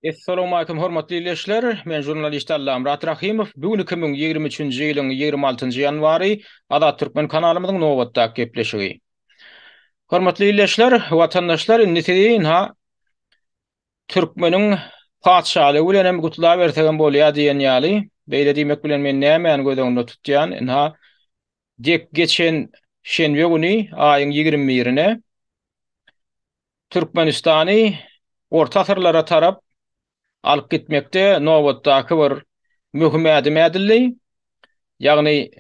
Essalawmalikim hormatly ildeşler! Men žurnalist Allamyrat Rahymow. Bu gün 2023-nji ýylyň 26-njy ýanwary Azat Türkmen kanalymyzyň nobatdaky gepleşigi. Hormatly ildeşler, watandaşlar indi sizi ynha türkmeniň patyşalygy bilen hem gutlabersegem bolýar diýen ýaly, beýle diýmek bilen men nämäni göz öňünde tutýan? Ynha dek geçen şenbe güni aýyň 21-ine Türkmenistany orta asyrlara tarap alyp gitmekde nobatdaky bir möhüm ädim ädildi. Ýagny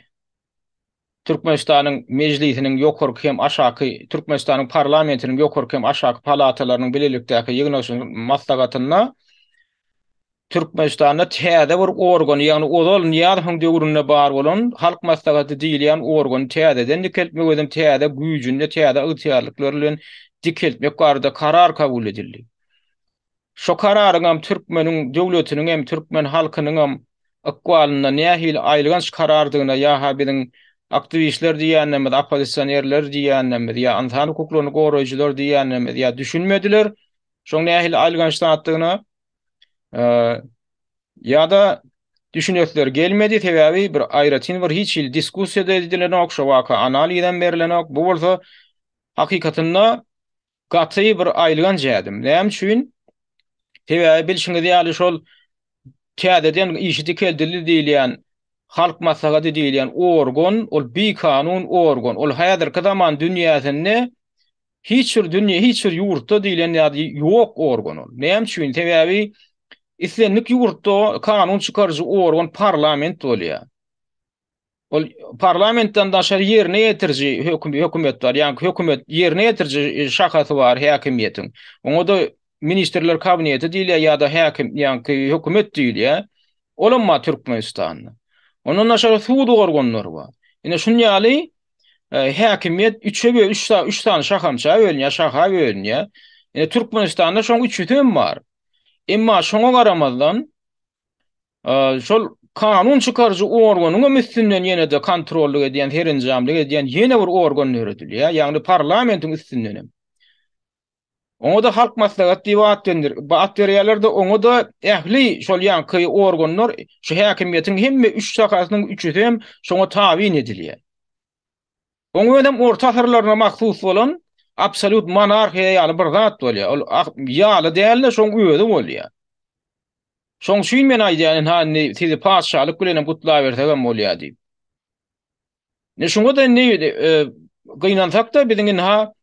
Türkmenistanyň Mejlisiniň ýokarky hem aşaky, Türkmenistanyň parlamentiniň ýokarky hem aşaky palatalarynyň bilelikdäki ýygnaşyk maslahatynda Türkmenistanda täze bir organy, ýagny ozal Nyýazowyň döwründe bar bolan Halk Maslahaty diýilýän organy täzeden dikeltmek, özem täze güýjünde, täze ygtyýarlyklar bilen dikeltmek barada karar kabul edildi. Şo kararyňam türkmeniň döwletiniň hem, türkmen halkynyňam ykbalynda nähili aýylganç karardygyna ýa-ha biziň aktiwistler diýýänlerimiz, oppozisionerler diýýänlerimiz ýa ynsan hukuklaryny goraýjylar diýýänlerimiz ýa düşünmediler şoň nähili aýylganç zatdygyna, Ýa-da düşünesleri gelmedi, sebäbi bir aýratyn bir hiç hili diskussiýa-da edilenok, şo waka analizem berlenok. Bu bolsa hakykatynda gaty bir aýylganç ädim. Näme üçin? Sebäbi bilşiňiz ýaly şol täzeden işi dikeldildi diýilýän Halk Maslahaty diýilýän organ, ol bikanun organ. Ol häzirki zaman dünýäsinde Hiç bir dünýe, hiç bir ýurtda diýlen ýaly ýok organ ol. Näme üçin? Sebäbi islendik ýurtda kanun çykaryjy organ parlament bolýar. Ol parlamentden daşary ýerine ýetiriji hökümet bar. Ýagny hökümet ýerine ýetiriji şahasy bar häkimiýetiň. Oňa-da ministrler kabineti diýilýär ýa-da häkim, ýagny hökümet diýilýär. Olam bar Türkmenistanda. Ondan daşary sud organlary bar. Ine şun ýaly häkimiýet üçe bö üç üç sany şahamça bölünýär, şaha bölünýär. Ine Türkmenistanda şoň üçüsi hem bar. Emma şoňa garamazdan şol kanun çykaryjy organyň hem üstünden ýene-de kontrollyk edýän, serenjamlyk edýän ýene bir organ döredilýär. Ýagny parlamentiň üstünden hem. Oňa-da Halk Maslahaty diýip at bendir, at berýärler-de, oňa-da ähli şol ýaňky organlar, şu häkimiýetiň hemme üç şahasynyň üçüsi hem şoňa tabyn edilýär. Oň özem orta asyrlaryna mahsus bolan absolýut monarhiýa ýaly bir zat bolýar. Ol ýaly däl-de, şoň özi bolýar. Şoň üçin men aýdýan, ynha indi sizi patyşalyk bilenem gutlabersegem bolýar diýip. Ne şuňa-da indi gynansak-da biziň ynha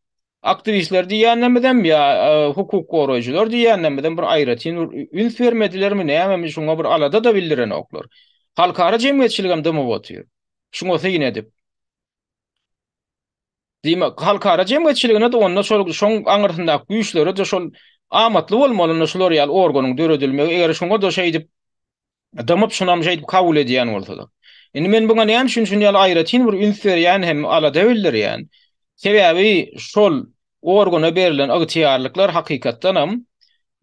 aktiwistler diýýänlerimizem ýa hukuk goraýjylar diýýänlerimizem bir aýratyn bir üns bermedilermi nämemi şuňa bir alada-da bildirenoklar. Halkara jemgyýetçiligem dymyp otyr. Şuňa syn edip. Diýmek, halkara jemgyýetçiligine-de onda şol şoň aňyrsyndaky güýçlere-de şol amatly bolmaly onda şular ýaly organyň döredilmegi. Eger şuňa-da şeýdip Dymyp şunam şeýdip kabul edýän bolsalar. Indi men buňa näme üçin şuny ýaly aýratyn bir üns berýän hem alada bildirýän. Sebäbi şol organa berlen ygtyýarlyklar hakykatdanam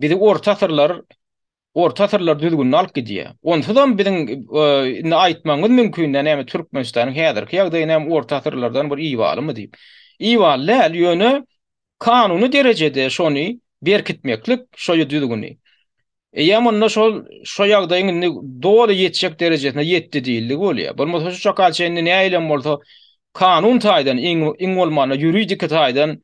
bizi orta asyrlar orta asyrlar düzgünine alyp gidýär. Onsuzam biziň indi aýtmagyňyz mümkin dä näme Türkmenistanyň häzirki ýagdaýy näme orta asyrlardan bir ibalymy diýip. Ibaly däl, ýöne kanuny derejede şony berkitmeklik şo düzgüni. Eýýäm onda şol şo ýagdaýyň indi doly ýetjek derejesine ýetdi diýildigi bolýar. Bolmasa şu çaka çenli nähilem bolsa kanun taýdan iň iň bolmanda ýuridiki taýdan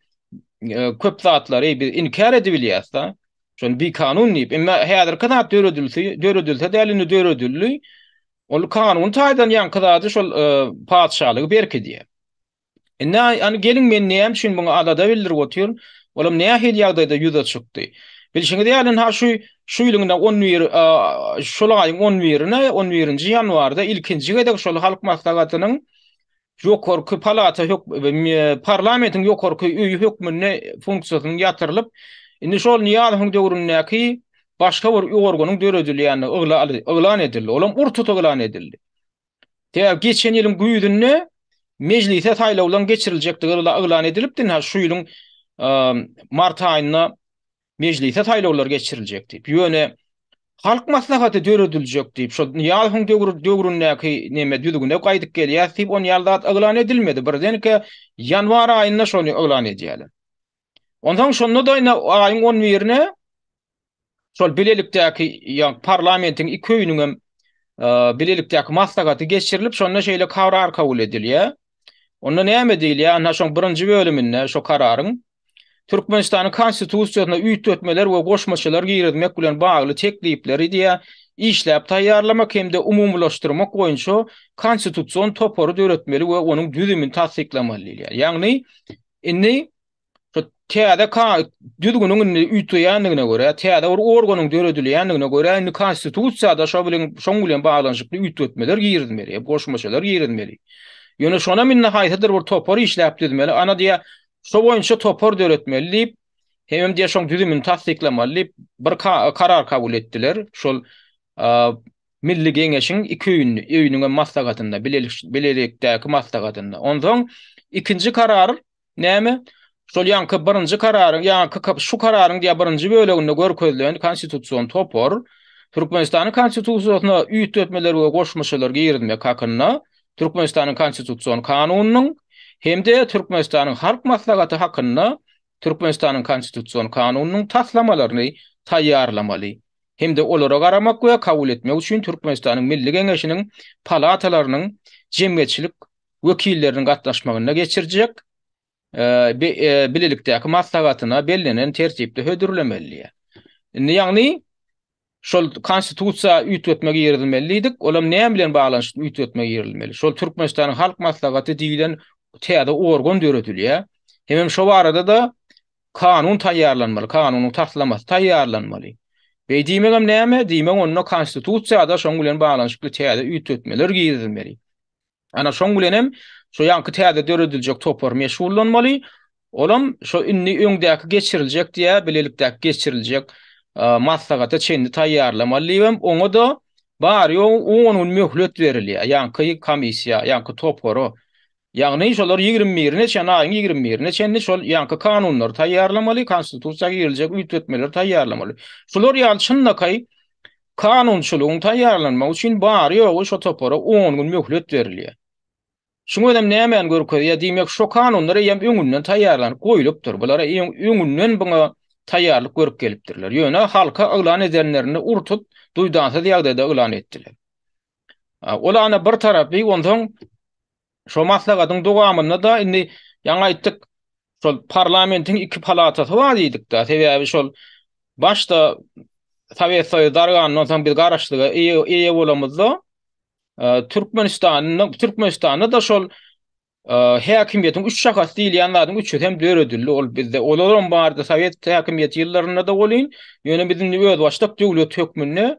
köp zatlary biz inkär edibilýäs-de. Şony bikanun diýip. Emma häzirki zat döredilse, döredilse däl indi döredildi. Ol kanun taýdan ýaňky zady şol patyşalygy berkidýär. Indi hany geliň men näme üçin muňa alada bildirip otyryn? Olam nähili ýagdaýda ýüze çykdy? Bilşiňiz ýaly ynha şu şu ýylyň ine 11 şol aýyň on birine, on birinji ýanwarda ilkinji gezek şol Halk Maslahatynyň ýokarky palata hök parlamentiň ýokarky öýi hökmünde funksiýasynyň ýatyrylyp, indi şol Nyýazowyň döwründäki başga bir organyň döredilýändigi yglan edildi. Olam ur-tut yglan edildi. Sebäbi geçen ýylyň güýzünde mejlise saýlawlaryň geçiriljekdigi yglan edilipdi. Ynha şu ýylyň mart aýynda mejlise saýlawlar geçiriljek diýip. Ýöne Halk Maslahaty dörediljek diýip, şol Nyýazowyň döwründäki neme düzgüne gaýdyp gelýäs diýip, on ýaly zat yglan edilmedi. Birdenkä ýanwar aýynda şony yglan edýärler. Onsoň şonda-da ine aýyň on birine. Şol bilelikdäki ýa parlamentiň iki öýüniň hem bilelikdäki maslahaty geçirilip, şonda şeýle karar kabul edilýär. Onda näme diýilýär? Ana şoň birinji bölüminde şo kararyň Türkmenistanyň Konstitusiýasyna üýtgetmeler we goşmaçalar girizmek bilen bagly teklipleri diýýär, işläp taýýarlamak hem-de umumylaşdyrmak boýunça konstitusion topary döretmeli we onuň düzümini tassyklamaly diýilýär. Ýagny indi Şu täze düzgüniň indi üýtgeýändigine görä, täze bir organyň döredilýändigine görä, indi konstitusiýada şo bilen şoň bilen baglanyşykly üýtgetmeler girizmeli, goşmaçalar girizmeli. Ýöne şonam indi haýsydyr bir topar işläp düzmeli, ana diýä, şo boýunça topar döretmeli diýip, hemem diýä şoň düzümini tassyklamaly diýip, bir karar kabul etdiler. Şol Milli Geňeşiň iki öýüniň hem maslahatynda, bilelikdäki maslahatynda. Onsoň ikinji karar Näme? Şol ýaňky birinji kararyň, ýaňky şu kararyň diýä birinji böleginde görkezilen konstitusion topar Türkmenistanyň Konstitusiýasyna üýtgetmeler we goşmaçalar girizmek hakynda Türkmenistanyň Konstitusion kanunynyň hem-de Türkmenistanyň Halk Maslahaty hakynda Türkmenistanyň Konstitusion kanunynyň taslamalaryny taýýarlamaly hem-de olara garamak we kabul etmek üçin Türkmenistanyň Milli Geňeşiniň palatalarynyň jemgyýetçilik wekilleriniň gatnaşmagynda geçirjek bilelikdäki maslahatyna bellenen tertipde hödürlemeli diýýär. Indi ýagny şol konstitusiýa üýtgetme girizilmeli diýdik. Olam näme bilen baglanyşykly üýtgetme girizilmeli? Şol Türkmenistanyň Halk Maslahaty diýlen täze organ döredilýär. Hemem şo barada-da kanun taýýarlanmaly, kanunyň taslamasy taýýarlanmaly. Beý diýmegem näme? Diýmek onda konstitusiýada şoň bilen baglanyşykly täze üýtgetmeler girizilmeli. Ana şoň bilen hem şo ýaňky täze dörediljek topar meşgullanmaly. Olam şo indi öňdäki geçiriljek diýä, bilelikdäki geçiriljek maslahata çenli taýýarlamaly diýibem, oňa-da bary-ýogy on gün möhlet berilýär, ýaňky komissiýa, ýaňky topara. Ýagny şolar 21-ine çenli, aýyň 21-ine çenli şol ýaňky kanunlary taýýarlamaly, konstitusiýa giriljek üýtgetmeleri taýýarlamaly. Şular ýaly çynlakaý Kanunçylygyň taýýarlanmagy üçin bary-ýogy şo topara on gün möhlet berilýär. Şuň özem nämäni görkezýär? Diýmek, şo kanunlar eýýäm öňünden taýýarlanyp goýlupdyr. Bular öňünden buňa taýýarlyk görüp gelipdirler. Ýöne halka yglan edenlerinde ur-tut, duýdansyz ýagdaýda yglan etdiler. Ol ana bir tarapy, onsoň Şo maslahatyň dowamynda-da indi ýaňy aýtdyk, şol parlamentiň iki palatasy bar diýdik-de. Sebäbi şol başda Sowet Soýuzy dargandan soň biz garaşsyzlyga eýe bolamyzda Türkmenistanda Türkmenistanda-da şol häkimiýetiň üç şahasy diýilýän zadyň üçüsi hem döredildi. Ol bizde olaram bardy sowet häkimiýeti ýyllarynda-da welin, ýöne biz indi özbaşdak döwlet hökmünde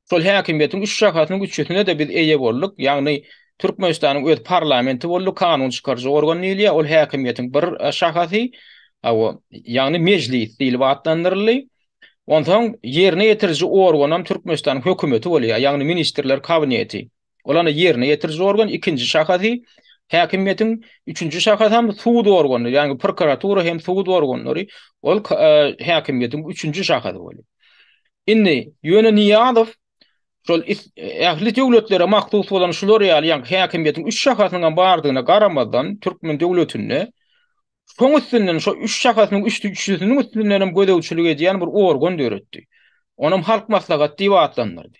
Şol häkimiýetiň üç şahasynyň üçüsine-de biz eýe bolduk. Ýagny Türkmenistanyň öz parlamenti boldy, kanun çykaryjy organ diýilýär, ol häkimiýetiň bir şahasy, hawa, ýagny Mejlis diýlip atlandyryldy. Onsoň ýerine ýetiriji organam Türkmenistanyň hökümeti bolýar, ýagny Ministrler Kabineti. Ol ana ýerine ýetiriji organ, ikinji şahasy häkimiýetiň, üçünji şahasam sud organy, ýagny prokuratura hem sud organlary, ol häkimiýetiň üçünji şahasy bolýar. Indi, ýöne Nyýazow şol ähli döwletlere mahsus bolan şular ýaly, ýagny häkimiýetiň üç şahasynyň hem bardygyna garamazdan, türkmen döwletinde şoň üstünden, şo üç şahasynyň üçüsiniň üstünden hem gözegçilik edýän bir organ döretdi. Onam Halk Maslahaty diýip atlandyrdy.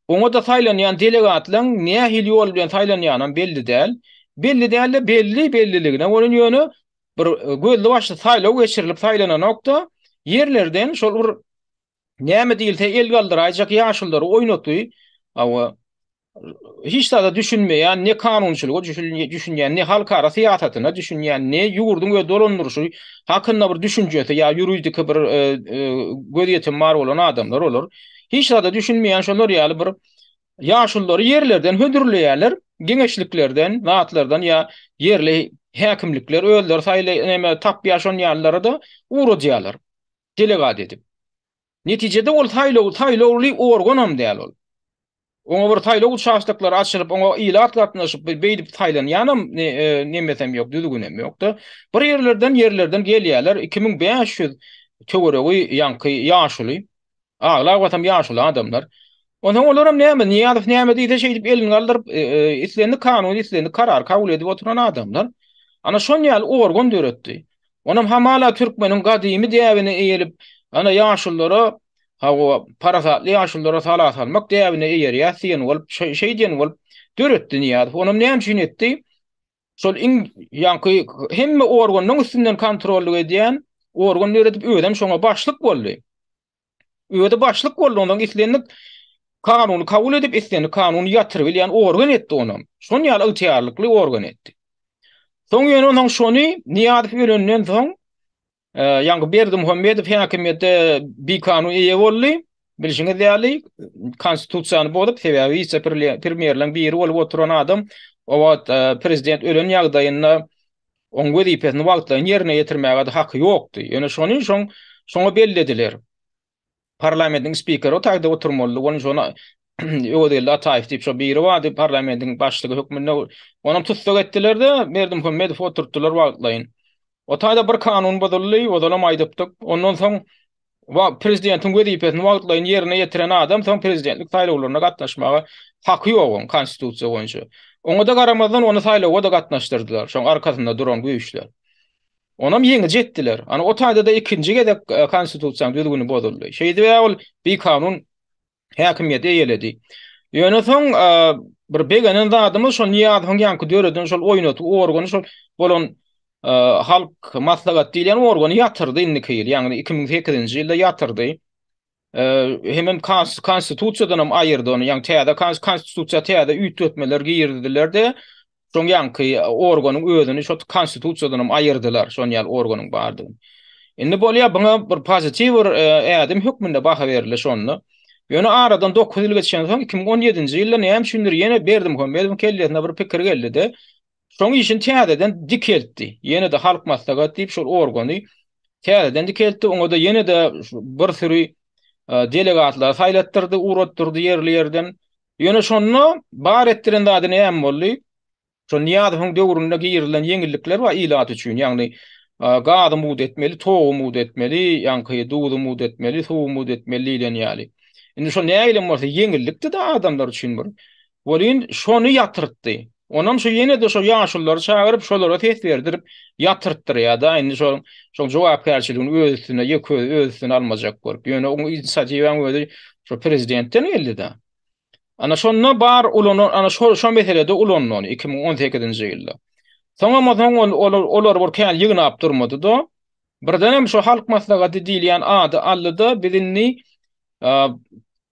Oňa-da saýlanýan delegatlaryň nähili ýol bilen saýlanýanam belli däl. Belli däl-de, belli belliligine welin ýöne bir gözli-başly saýlaw geçirilip saýlananok-da, ýerlerden şol bir näme diýilse el galdyraýjak ýaşululary oýnatdy. Hawa, hiç zada düşünmeýän, ne kanunçylyga düşünýän, ne halkara syýasatyna düşünýän, ne ýurduň öz dolandyryşy hakynda bir düşünjesi ýa ýuridiki bir gözýetimi bar bolan adamlar olar. Hiç zada düşünmeýän şolar ýaly bir Ýaşululary ýerlerden hödürleýärler, geňeşliklerden, zatlardan ýa ýerli häkimlikler özleri saýlaý näme tapýar şon ýalylara-da ugradýarlar, delegat edip. Netijede ol saýlaw saýlawly organam däl ol. Oňa bir saýlaw uçastoklary açylyp, oňa ilat gatnaşyp, beýdip saýlanýanam nemesem ýok, düzgünem ýok-da. Bir ýerlerden ýerlerden gelýärler, 2500 töweregi ýaňky ýaşuly. Aglabasam ýaşuly adamlar. Onsoň olaram näme, Nyýazow näme diýse şeýdip elini galdyryp, islendik kanuny, islendik karary kabul edip oturan adamlar. Ana şon ýaly organ döretdi. Onam hamala türkmeniň gadymy däbine eýelip, ana ýaşululara. Hawa, parasatly ýaşululara sala salmak däbine eýerýäs diýen bolup, şeý diýen bolup döretdi Nyýazow. Onam näme üçin etdi? Şol iň ýaňky hemme organyň üstünden kontrollyk edýän organ döredip, özem şoňa başlyk boldy. Özi başlyk boldy, ondan islendik kanuny kabul edip, islendik kanuny ýatyryp bilýän organ etdi onam. Şon ýaly ygtyýarlykly organ etdi. Soň ýöne ondan şony Nyýazow ölenden soň Ýaňky Berdimuhamedow häkimiýete bikanun eýe boldy. Bilşiňiz ýaly, konstitusiýany bozup, sebäbi wise-premýerleriň biri bolup oturan adam o wagt prezident ölen ýagdaýynda oň wezipesini wagtlaýyn ýerine ýetirmäge-de haky ýokdy. Ýöne şony şoň şoňa bellediler. Parlamentiň spikeri o taýda oturmalydy. Onuň şony Öwezgeldi Ataýew diýip şo biri bardy parlamentiň başlygy hökmünde. Onam tussag etdiler-de, Berdimuhamedowy oturtdylar wagtlaýyn. O taýda bir kanun bozuldy, ozalam aýdypdyk. Ondan soň prezidentiň wezipesini wagtlaýyn ýerine ýetiren adam soň prezidentlik saýlawlaryna gatnaşmaga haky ýok oň konstitusiýa boýunça. Oňa-da garamazdan ony saýlawa-da gatnaşdyrdylar, şoň arkasynda duran güýçler. Onam ýeňiji etdiler. Ana o taýda-da ikinji gezek konstitusiýanyň düzgüni bozuldy. Şeýdip ol bikanun häkimiýeti eýeledi. Ýöne soň bir begenen zadymyz şol Nyýazowyň ýaňky döreden şol oýnaty organy şol bolan halk maslahat diýlen organy ýatyrdy indiki ýyl, ýagny 2008-nji ýylda ýatyrdy. Hemem konstitusiýadan hem aýyrdy ony. Ýagny täze konstitusiýa täze üýtgetmeler girizdiler-de, Şoň ýaňky organyň özüni şo konstitusiýadan hem aýyrdylar, şon ýaly organyň bardygyny. Indi bolýar, buňa bir pozitiw bir ädim hökmünde baha berildi şonda. Ýöne aradan 9 ýyl geçensoň 2017-nji ýylda näme üçindir ýene Berdimuhamedowyň kellesine bir pikir geldi-de, şoň işini täzeden dikeltdi. Ýene-de Halk Maslahat diýip şol organy täzeden dikeltdi. Oňa-da ýene-de bir süri delegatlary saýlatdyrdy, ugratdyrdy ýerli-ýerden. Ýöne şonda bar etdiren zady näme boldy? Şol Nyýazowyň döwründe girizilen ýeňillikler bar ilat üçin, ýagny gazy mugt etmeli, togy mugt etmeli, ýaňky duzy mugt etmeli, suwy mugt etmeli diýlen ýaly. Indi şol nähilem bolsa ýeňillikdi-de adamlar üçin bir. Welin şony ýatyrtdy. Onam şu ýene-de şo ýaşululary çagyryp, şolara ses berdirip ýatyrtdyrýar-da. Indi şol şoň jogapkärçiligini öz üstüne, ýeke özi öz üstüne almajak bolup. Ýöne oň inisiatiwaň özi şo prezidentden geldi-de. Ana şonda bar ulanan, ana şo şo meselede ulandy ony 2018-nji ýylda. Soňam soň ol olar olar bir kän ýygnap durmady-da. Birdenem şo Halk Maslahaty diýilýän ady aldy-da, biz indi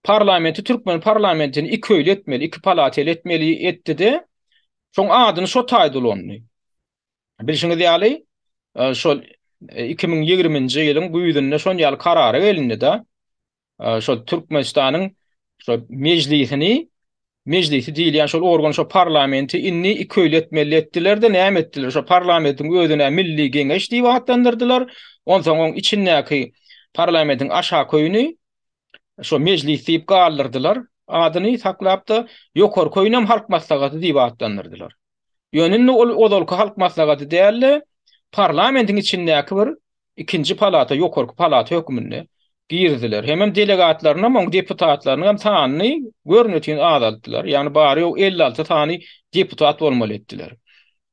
parlamenti türkmen parlamentini iki öýli etmeli, iki palateli etmeli etdi-de, şoň adyny şo taýda ulandy. Bilşiňiz ýaly, şol 2020-nji ýylyň güýzünde şon ýaly karara gelindi-de, şol Türkmenistanyň şol mejlisini mejlisi diýilýän şol organ şo parlamenti indi iki öýli etmeli etdiler-de, näme etdiler? Şo parlamentiň özüne Milli Geňeş diýip atlandyrdylar. Onsoň oň içindäki parlamentiň aşaky öýüni şo mejlis diýip galdyrdylar, adyny saklap-da, ýokarky öýünem Halk Maslahaty diýip atlandyrdylar. Ýöne indi ol ozalky Halk Maslahaty däl-de, parlamentiň içindäki bir ikinji palata, ýokarky palata hökmünde girdiler. Hemem delegatlarynyň, oň deputatlarynyň hem sanyny görnetin azaltdylar. Ýagny bary-ýogy 56 sany deputat bolmaly etdiler.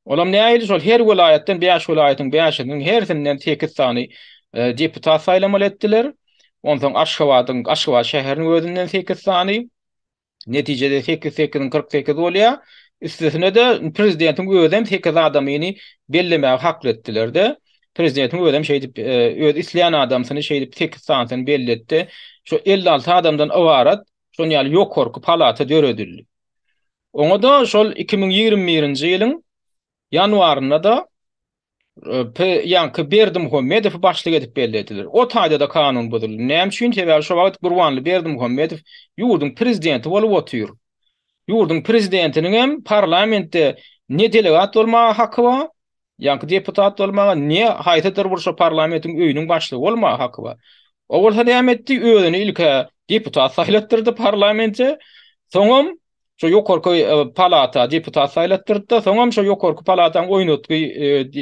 Olam nähili şol her welaýatdan bäş welaýatyň bäşisiniň hersinden sekiz sany deputat saýlamaly etdiler. Onsoň Aşgabadyň, Aşgabat şäheriniň özünden sekiz sany. Netijede sekiz sekiziň 48 bolýar. Üstesine-de prezidentiň özem sekiz adamyny bellemäge hakly etdiler-de. Prezidentiň özem şeýdip öz isleýän adamsyny şeýdip sekiz sanysyny belletdi. Şu 56 adamdan ybarat şon ýaly ýokarky palata döredildi. Oňa-da şol 2021-nji ýylyň ýanwarynda-da ýaňky Berdimuhamedowy başlyk edip bellediler. O taýda-da kanun bozuldy. Näme üçin? Sebäbi şo wagt Gurbanly Berdimuhamedow ýurduň prezidenti bolup otyr. Ýurduň prezidentiniň hem parlamentde ne delegat bolmaga haky bar, ýaňky deputat bolmaga, ne haýsydyr bir şo parlamentiň öýüniň başlygy bolmaga haky bar. O bolsa näme etdi? Özüni ilk-ä deputat saýlatdyrdy parlamente, soňam Şo ýokarky palata deputat saýlatdyrdy-da, soňam şo ýokarky palataň oýnatgy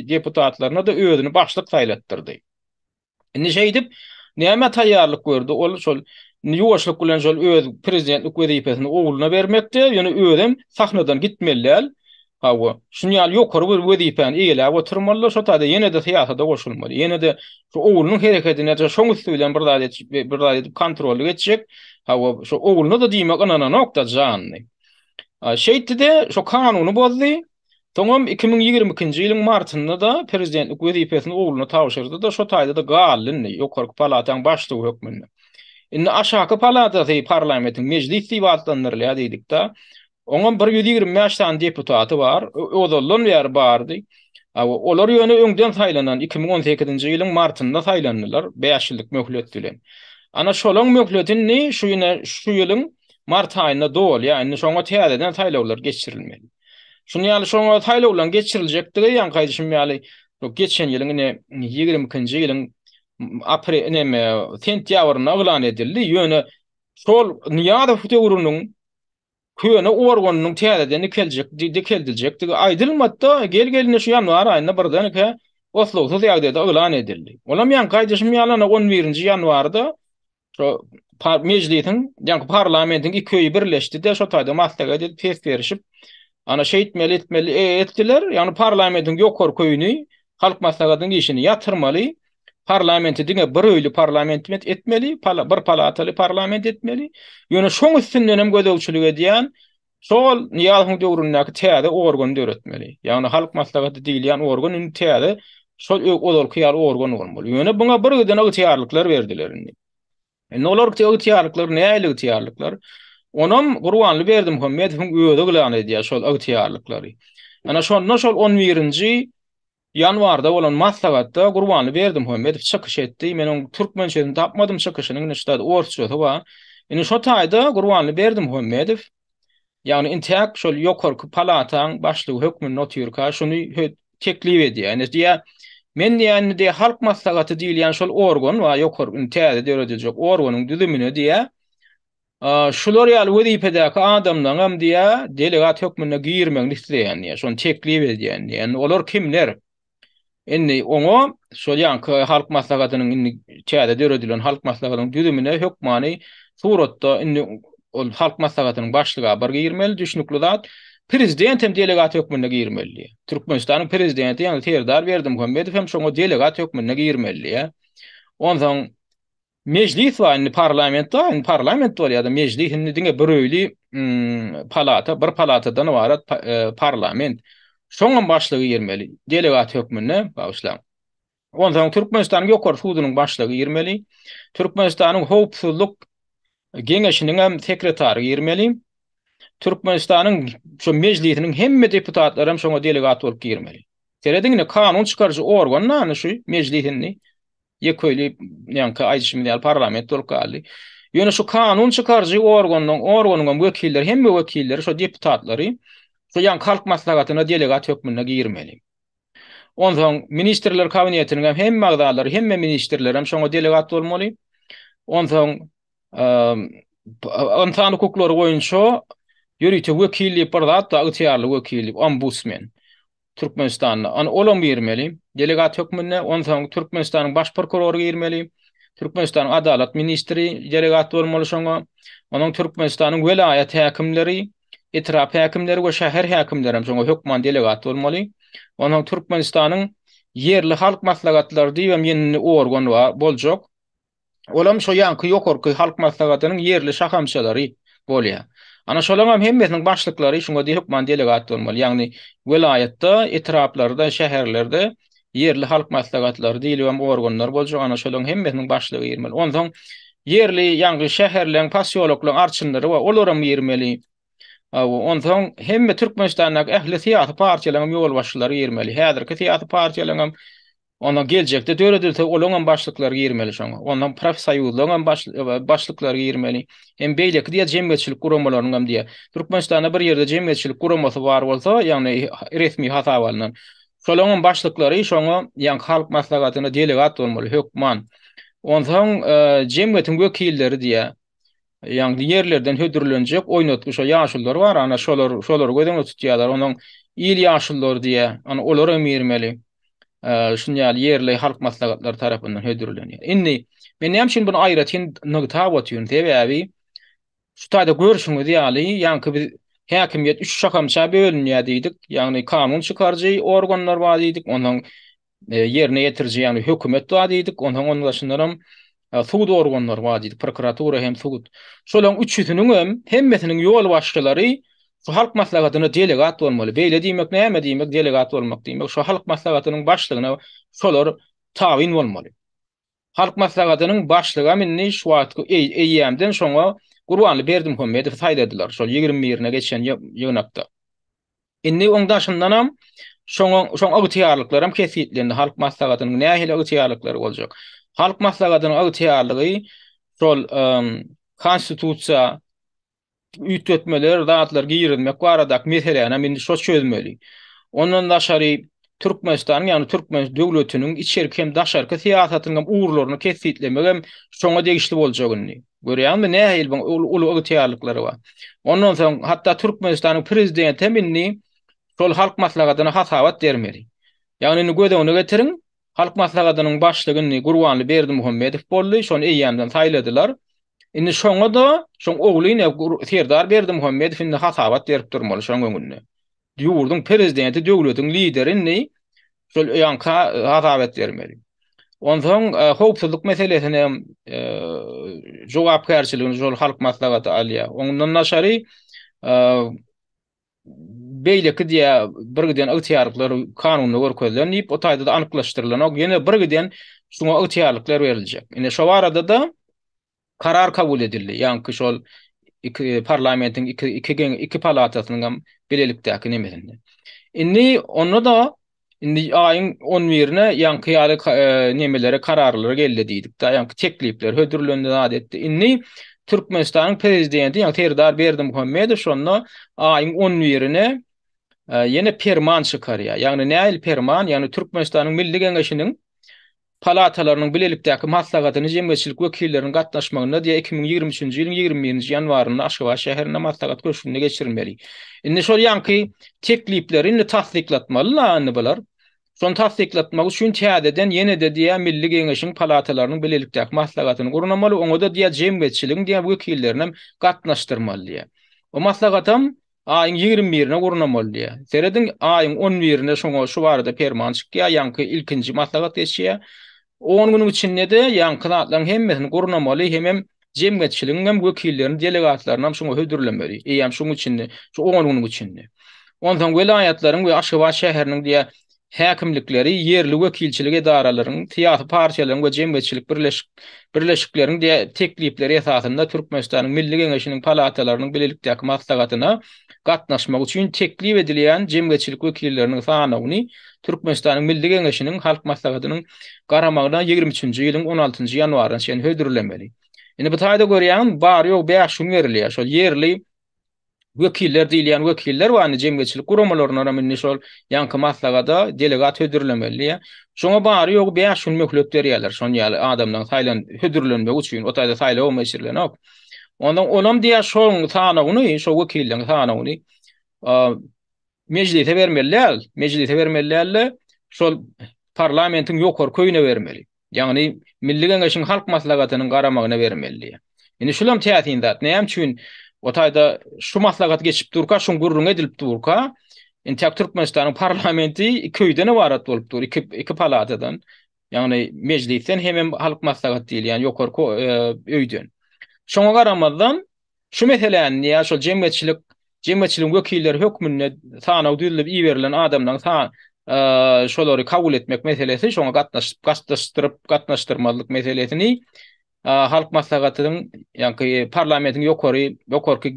deputatlaryna-da özüni başlyk saýlatdyrdy. Indi şeýdip, nämä taýýarlyk gördi? Ol şol ýuwaşlyk bilen şol öz prezidentlik wezipesini ogluna bermekdi, ýöne özem sahnadan gitmeli däl. Hawa, şuny ýaly ýokary bir wezipäni eýeläp oturmaly-da, şo taýda ýene-de syýasata goşulmaly. Ýene-de şu oglunyň herekedine şoň üsti bilen bir zat etjek, bir zat edip kontrollyk etjek. Hawa, şo ogluna-da diýmek ynananok-da janyny. Şeýtdi-de, şo kanuny bozdy. Soňam 2022-nji ýylyň martynda-da prezidentlik wezipesini ogluna tabşyrdy-da, şo taýda-da galdy indi, ýokarky palataň başlygy hökmünde. Indi aşaky palatasy parlamentiň mejlis diýip atlandyrylýar diýdik-de. Oňam bir 125 sany deputaty bar, ozaldan bäri bardy. Olar ýöne öňden saýlanan 2018-nji ýylyň martynda saýlandylar, bäş ýyllyk möhlet bilen. Ana şolaň möhleti indi şu ýyna şu ýylyň mart aýynda dolýar. Indi şoňa täzeden saýlawlar geçirilmeli. Şuny ýaly şoňa saýlawlaryň geçiriljekdigi ýaňky aýdyşym ýaly geçen ýylyň ine 22-nji ýylyň aprel neme sentýabrynda yglan edildi. Ýöne şol Nyýazow döwrüniň köne organynyň täzeden dikeljek dikeldiljekdigi aýdylmady-da, gel-geline şu ýanwar aýynda birdenkä oslagsyz ýagdaýda yglan edildi. Olam ýaňky aýdyşym ýaly ana 11-nji ýanwarda Şo mejlisiň, ýagny parlamentiň iki öýi birleşdi-de, şo taýda maslahat edip, ses berişip, ana şeýtmeli, etmeli e, etdiler. Ýagny parlamentiň ýokarky öýüni, Halk Maslahatynyň işini ýatyrmaly, parlamenti diňe bir öýli parlament etmeli, bir palataly parlament etmeli. Ýöne şoň üstünden hem gözegçilik edýän Şol Nyýazowyň döwründäki täze organy döretmeli. Ýagny Halk Maslahaty diýilýän organ indi täze şol ozalky ýaly organ bolmaly. Ýöne buňa bir giden ygtyýarlyklar berdiler indi. Indi olar ygtyýarlyklar nähili ygtyýarlyklar? Onam Gurbanly Berdimuhamedowyň özi yglan edýär şol ygtyýarlyklary. Ana şonda şol on birinji Ýanwarda bolan maslahatda Gurbanly Berdimuhamedow çykyş etdi. Men oň türkmençesini tapmadym çykyşynyň, indi şu taýda orsçasy bar. Indi şo taýda Gurbanly Berdimuhamedow, ýagny intäk şol ýokarky palataň başlygy hökmünde otyrka şuny teklip edýär. Indi diýýär, men diýýär, indi diýýär, Halk Maslahaty diýilýän şol organ bar, ýokary indi täze dörediljek organyň düzümine diýýär, Şular ýaly wezipedäki adamlaryňam diýýär, delegat hökmünde girmegini isleýän diýýär, şony teklip edýän diýýär. Indi olar kimler? Indi oňa şol ýaňky Halk Maslahatynyň indi täze döredilen Halk Maslahatynyň düzümine hökmany suratda indi ol Halk Maslahatynyň başlygy bir girmeli, düşnükli zat. Prezident hem delegat hökmünde girmeli diýýär. Türkmenistanyň prezidenti, ýagny Serdar Berdimuhamedow hem şoňa delegat hökmünde girmeli diýýär. Onsoň Mejlis bar indi parlament bar indi parlament bolýar-da mejlis indi diňe bir öýli palata bir palatadan ybarat parlament. Şoňam başlygy girmeli delegat hökmünde bagyşlaň. Onsoň Türkmenistanyň Ýokary sudunyň başlygy girmeli. Türkmenistanyň Howpsuzlyk geňeşiniň hem sekretary girmeli. Türkmenistanyň şu mejlisiniň hemme deputatlary hem şoňa delegat bolup girmeli. Serediň indi kanun çykaryjy organ da şu mejlis indi. Ýeköýli ýaňky aýdyşymyz ýaly parlament bolup galdy. Ýöne şu kanun çykaryjy organyň, organyň hem wekilleri, hemme wekilleri, şo deputatlary şo ýaňky Halk Maslahatyna delegat hökmünde girmeli. Onsoň Ministrler Kabinetiniň hem hemme agzalary, hemme ministrler hem şoňa delegat bolmaly. Onsoň ynsan hukuklary boýunça ýörite wekil diýip bir zat bar, ygtyýarly wekil diýip, ombudsmen. Türkmenistanda. Ony olam girmeli. Delegat hökmünde. Onsoň Türkmenistanyň baş prokurory girmeli. Türkmenistanyň adalat ministri delegat bolmaly şoňa. Onuň Türkmenistanyň welaýat häkimleri, etrap häkimleri we şäher häkimleri hem şoňa hökman delegat bolmaly. Onsoň Türkmenistanyň ýerli halk maslahatlary diýip hem ýene organ bar, boljak. Olam şo ýaňky ýokarky Halk Maslahatynyň ýerli şahamçalary bolýar. Ana şolaň hem hemmesiniň başlyklary şuňa hökman delegat bolmaly. Ýagny welaýatda, etraplarda, şäherlerde ýerli halk maslahatlary diýlibem organlar boljak. Ana şolaň hemmesiniň başlygy girmeli. Onsoň ýerli ýaňky şäherleň, posýoloklaryň arçynlary bar, olaram girmeli. Onsoň hemme Türkmenistandaky ähli syýasy partiýalaryň hem ýolbaşçylary girmeli. Häzirki syýasy partiýalaryň hem Ondan geljekde döredilse olaň hem başlyklary girmeli şoňa. Ondan profsoýuzlaryň hem baş, başlyklary girmeli. Hem beýleki diýer jemgyýetçilik guramalarynyň hem diýer. Türkmenistanda bir ýerde jemgyýetçilik guramasy bar bolsa, ýagny resmi hasaba alnan. Şolaň hem başlyklary şoňa, ýagny halk maslahatyna delegat bolmaly hökman. Onsoň e, jemgyýetiň wekilleri diýer. Ýagny ýerlerden hödürlenjek oýnatgy şo ýaşulular bar, ana şolar, şolary göz öňünde tutýarlar. Onuň il ýaşululary diýýär. Ana olar hem girmeli. Şuny ýaly ýerli halk maslahatlary tarapyndan hödürlenýär. Indi men näme üçin bunu aýratyn nygtap otyryn? Sebäbi şu taýda görşüňiz ýaly, ýaňky biz. häkimiýet üç şahamça bölünýär diýdik. Ýagny kanun çykaryjy organlar bar diýdik, onsoň ýerine ýetiriji, ýagny hökümet bar diýdik, onsoň onuň daşyndanam sud organlary bar diýdik, prokuratura hem sud. Şolaryň üçüsiniň hem hemmesiniň ýolbaşçylary şu Halk Maslahatyna delegat bolmaly. Beýle diýmek näme diýmek, delegat bolmak diýmek, şu Halk Maslahatynyň başlygyna şolar tabyn bolmaly. Halk Maslahatynyň başlygam indi şu wagtky eýýämden şoňa Gurbanly Berdimuhamedowy saýladylar, şol ýigrimi birine geçen ýygnakda. Indi oň daşyndanam şoňa şoň ygtyýarlyklaram kesgitlendi. Halk Maslahatynyň nähili ygtyýarlyklary boljak? Halk Maslahatynyň ygtyýarlygy şol konstitusiýa üýtgetmeler, zatlar girizmek baradaky meselänem indi şo çözmeli. Ondan daşary Türkmenistanyň, ýagny türkmen döwletiniň içerki hem daşarky syýasatynyň hem ugurlaryny kesgitlemek hem şoňa degişli boljak indi. Görýäňmi, nähili bu uly ygtyýarlyklary bar. Ondan soň hatda Türkmenistanyň prezidenti hem indi şol Halk Maslahatyna hasabat bermeli. Ýagny indi göz öňüne getiriň, Halk Maslahatynyň başlygy indi Gurbanly Berdimuhamedow boldy, şony eýýämden saýladylar. Indi şoňa-da, şoň ogly ine Serdar Berdimuhamedow indi hasabat berip durmaly şoň öňünde. Ýurduň prezidenti, döwletiň lideri indi şol ýaňka hasabat bermeli. Onsoň howpsuzlyk meselesine hem jogapkärçiligini şol Halk Maslahaty alýar. Ondan daşary beýleki diýä bir giden ygtyýarlyklar kanunda görkezilen diýip, o taýda-da anyklaşdyrylanok. Ýene bir giden şuňa ygtyýarlyklar beriljek. Ine şo barada-da karar kabul edildi. Ýaňky şol iki parlamentiň iki iki iki palatasynyň hem bilelikdäki nemesinde. Indi onda-da Indi aýyň on birine ýaňky ýaly nemelere kararlara geldi diýdik-de, ýaňky teklipler hödürlendi zat etdi. Indi Türkmenistanyň prezidenti ýaňky Serdar Berdimuhamedow şonda aýyň on birine ýene perman çykarýar. Ýagny nähili perman? Ýagny Türkmenistanyň Milli Geňeşiniň palatalarynyň bilelikdäki maslahatyny jemgyýetçilik wekilleriniň gatnaşmagynda diýýär, 2023-nji ýylyň 21-nji ýanwarynda Aşgabat şäherinde Maslahat köşgünde geçirilmeli. Indi şol ýaňky teklipleri indi tassyklatmaly-la indi bular. Şony tassyklatmak üçin täzeden ýene-de diýýär, Milli Geňeşiň palatalarynyň bilelikdäki maslahatyny gurnamaly, oňa-da diýýär, jemgyýetçiligiň diýýär, wekillerini hem gatnaşdyrmaly diýýär. O maslahatam Aýyň 21-ine gurnamaly diýýär. Serediň, aýyň 11-ine şoňa şu barada perman çykýar, ýaňky ilkinji maslahat geçýär. On günüň içinde-de ýaňky zatlaryň hemmesini gurnamaly hemem jemgyýetçiligiň hem wekillerini, delegatlaryny hem şoňa hödürlemeli. Eýýäm şuň içinde, şu on günüň içinde. Onsoň welaýatlaryň we Aşgabat şäheriniň diýýär, häkimlikleri ýerli wekilçilik edaralaryň, syýasy partiýalaryň we jemgyýetçilik birleşikleriň teklipleri esasynda Türkmenistanyň Milli Geňeşiniň palatalarynyň bilelikdäki maslahatyna gatnaşmak üçin teklip edilýän jemgyýetçilik wekilleriniň sanawyny Türkmenistanyň Milli Geňeşiniň Halk Maslahatynyň garamagyna 23-nji ýylyň 16-njy ýanwaryna çenli hödürlemeli. Indi bu taýda görýäňiz, bary-ýogy bäş gün berilýär. Şol ýerli wekiller diýilýän wekiller bar indi jemgyýetçilik guramalaryndan hem indi şol ýaňky maslahata delegat hödürlemeli diýýär. Şoňa bary ýogy 5 gün möhlet berýärler şon ýaly adamlaryň saýlan hödürlenmegi üçin. O taýda saýlaw hem geçirilenok. Ondan onam diýýär şoň sanawyny, şo wekilleriň sanawyny mejlise bermeli däl. Mejlise bermeli däl-de, şol parlamentiň ýokarky öýüne bermeli. Ýagny Milli Geňeşiň Halk Maslahatynyň garamagyna bermeli diýýär. Indi şulam täsin zat. Näme üçin o taýda şu maslahat geçip durka, şuň gürrüňi edilip durka, entek Türkmenistanyň parlamenti iki öýden ybarat bolup dur, iki iki palatadan. Ýagny mejlisden hemem Halk Maslahaty diýilýän ýokarky öýden. Şoňa garamazdan Şu meseläni ýa şol jemgyýetçilik jemgyýetçiligiň wekilleri hökmünde sanaw düzülip iberilen adamlaryň sa şolary kabul etmek meselesi, şoňa gatnaşyp gatnaşdyryp gatnaşdyrmazlyk meselesini Halk Maslahatynyň ýaňky parlamentiň ýokary ýokarky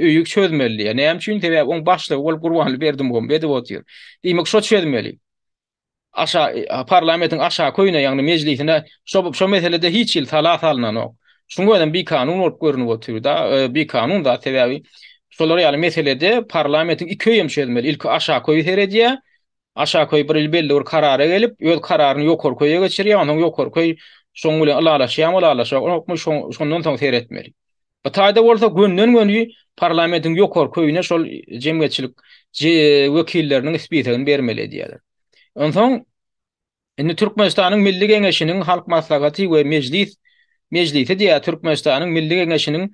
öýi çözmeli diýýär. Näme üçin? Sebäbi oň başlygy bolup Gurbanguly Berdimuhamedow otyr. Diýmek şo çözmeli. Aşa parlamentiň aşaky öýüne, ýagny mejlisine şo şo meselede hiç hili sala salynanok. Şuň özem bikanun bolup görünip otyr-da, bikanun zat sebäbi şolar ýaly meselede parlamentiň iki öýem çözmeli. Ilki aşaky öý seredýär. Aşaky öý bir ýyl belli bir karara gelip, öz kararyny ýokarky öýe geçirýär, onsoň ýokarky öý şoň bilen ylalaşýarmy, ylalaşanokmy, şondan soň seretmeli. Bu taýda bolsa gönden-göni parlamentiň ýokarky öýüne şol jemgyýetçilik wekilleriniň spisegini bermeli edýärler. Onsoň indi Türkmenistanyň Milli Geňeşiniň Halk Maslahaty we Mejlis Mejlisi diýýär Türkmenistanyň Milli Geňeşiniň.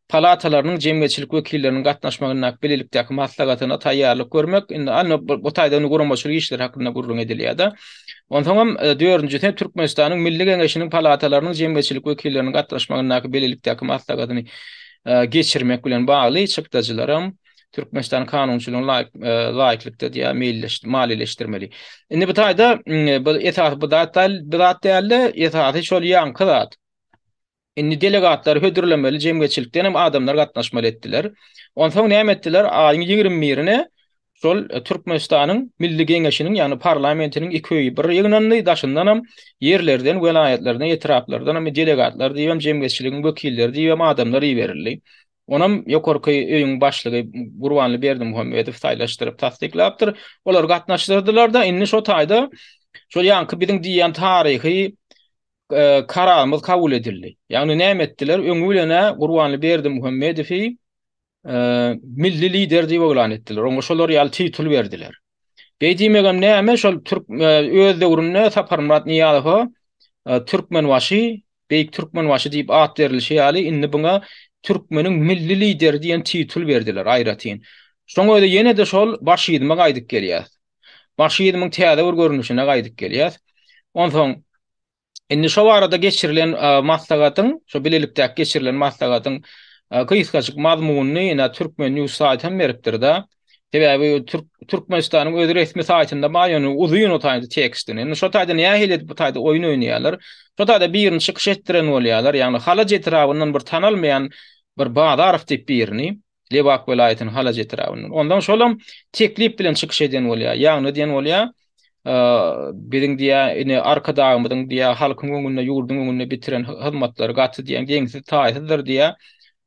palatalarynyň jemgyýetçilik wekilleriniň gatnaşmagyndaky bilelikdäki maslahatyna taýýarlyk görmek, indi ana bu taýda indi guramaçylyk işleri hakynda gürrüň edilýär-de. Onsoňam dördünjisi Türkmenistanyň Milli Geňeşiniň palatalarynyň jemgyýetçilik wekilleriniň gatnaşmagyndaky bilelikdäki maslahatyny geçirmek bilen bagly çykdajylaram Türkmenistan kanunçylygyna laýyk laýyklykda diýýär meýilleş maliýeleşdirmeli. Indi bu taýda bu esasy bu zat däl, bu zat däl-de, esasy şol ýaňky zat. Indi delegatlary hödürlemeli jemgyýetçilikden hem adamlar gatnaşmaly etdiler. Onsoň näme etdiler? Aýyň 21-ine şol Türkmenistanyň Milli Geňeşiniň, ýagny parlamentiniň iki öýi bir ýygnandy, daşyndanam ýerlerden, welaýatlardan, etraplardanam delegatlar diýibem, jemgyýetçiligiň wekilleri diýibem adamlar iberildi. Onam ýokarky öýüň başlygy Gurbanly Berdimuhamedow saýlaşdyryp tassyklapdyr. Olar gatnaşdyrdylar-da, indi şo taýda şol ýaňky biziň diýýän taryhy kararymyz kabul edildi. Ýagny näme etdiler? Öňi bilen-ä Gurbanly Berdimuhamedowy milli lider diýip yglan etdiler. Oňa şolar ýaly titul berdiler. Beý diýmegem näme? Şol türk öz döwründe Saparmyrat Nyýazowa Türkmenbaşy, Beýik Türkmenbaşy diýip at berilişi ýaly, indi buňa türkmeniň milli lideri diýen titul berdiler aýratyn. Şoň özi ýene-de şol başyzma gaýdyp gelýär. Başyzmyň täze bir görnüşine gaýdyp gelýär. Onsoň Indi şo barada geçirilen maslahatyň, şo bilelikdäki geçirilen maslahatyň gysgajyk mazmunyny ine Türkmen News saýty hem beripdir-de. Sebäbi Türk Türkmenistanyň öz resmi saýtynda bar, ýöne uzyn o taýda tekstini. Indi şo taýda nähili edip bu taýda oýun oýnaýarlar? Şo taýda birini çykyş etdiren bolýarlar. Ýagny Halaç etrabyndan bir tanalmaýan bir Bazarow diýip birini. Lebap welaýatynyň Halaç etrabyndan. Ondan şolam teklip bilen çykyş eden bolýar. Ýagny diýen bolýar, biziň diýä ine Arkadagymyzyň diýä halkyň öňünde, ýurduň öňünde bitiren hyzmatlary gaty diýen deňsiz taýsyzdyr diýä.